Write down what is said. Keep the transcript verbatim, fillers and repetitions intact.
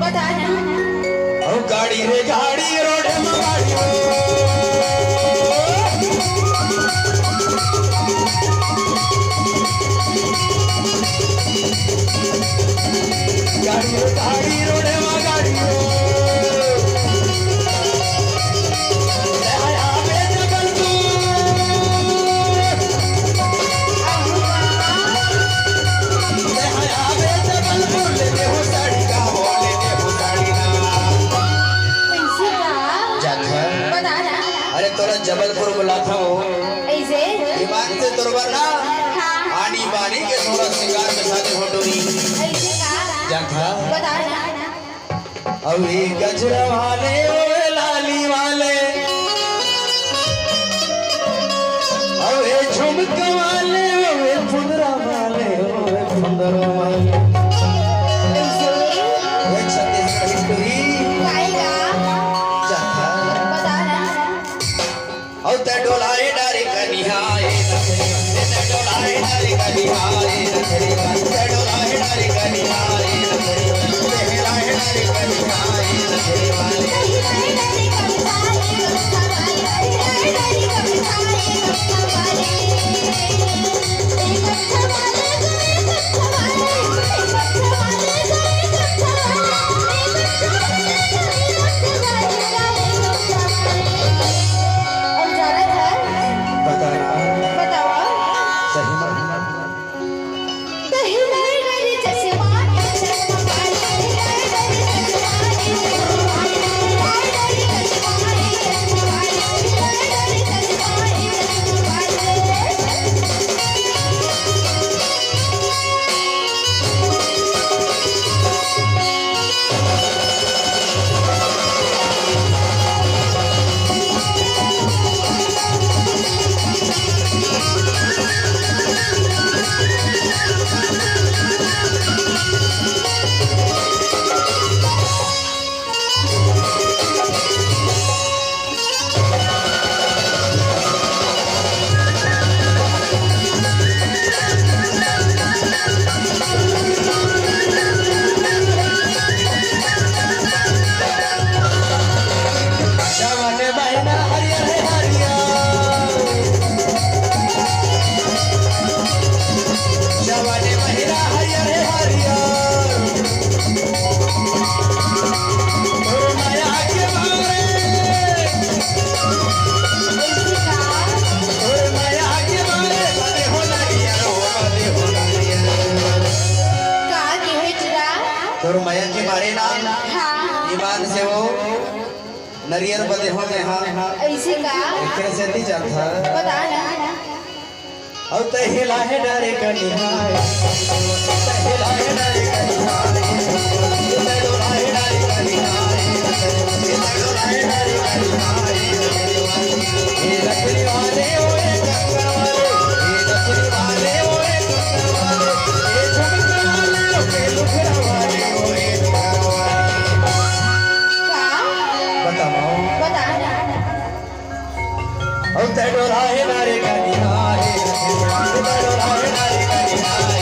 बता ना। अउ गाड़ी रे गाड़ी, रोड में गाड़ी हो। गाड़ी रे गाड़ी, रोड में गाड़ी हो। ले हाय आवे जबलपुर। ले हाय आवे जबलपुर, लेते हो साड़ी का हो, लेते हो साड़ी ना। कैसे बा? जात है। बता ना। अरे तोला जबलपुर बुलात हूँ। ऐसे? ईमान से तोर बर ना। हाँ। आनी बानी के तोला सिंगार में शादी हो डोरी। ऐसे का? जात है। बता ना। अउ ए गजरा वाले, ओ ए लाली वाले, अउ ए झुमका वाले, ओ ए फुंदरा वाले, ओ ए फुंदरा वाले। कैसे? ए छत्तीसगढ़ हिस्ट्री। गाएगा। जाता। बता ना। अउ ते डोलाए डारे कनिहा, ए नखरी, ते डोलाए डारे कनिहा, ए नखरी, ते डोलाए डारे कनिहा, ए नखरी, ते हिलाए डारे कनिहा, ए नखरी वाले। अउ जानत हस? बता ना। बतावा। सही में। सावन महीना हरियर हे हरियर। सावन महीना हरियर हे हरियर। तोर मया के मारे, तोर मया के मारे, बदे हो नरियर हो, बदे हो नरियर। का कहे चुरा? तोर मया के मारे ना, हाँ। ईमान से वो नरियर बदे हो में, हाँ। ऐसे का? एकरे सेती जात हस। बता ना। अउ ते हिलाए डारे कनिहा, ते हिलाए डारे कनिहा, ते डोलाए डारे कनिहा, ते डोलाए डारे कनिहा। ए लकड़ी वाले, ओ ए कंगन वाले, ए लकड़ी वाले, ओ ए कंगन वाले, ए झुमका वाले, ओ ए लुखरा वाले, ओ ए लुखरा वाले। का? बतावा। बता ना। अउ ते डोलाए डारे कनिहा, ते डोलाए डारे कनिहा।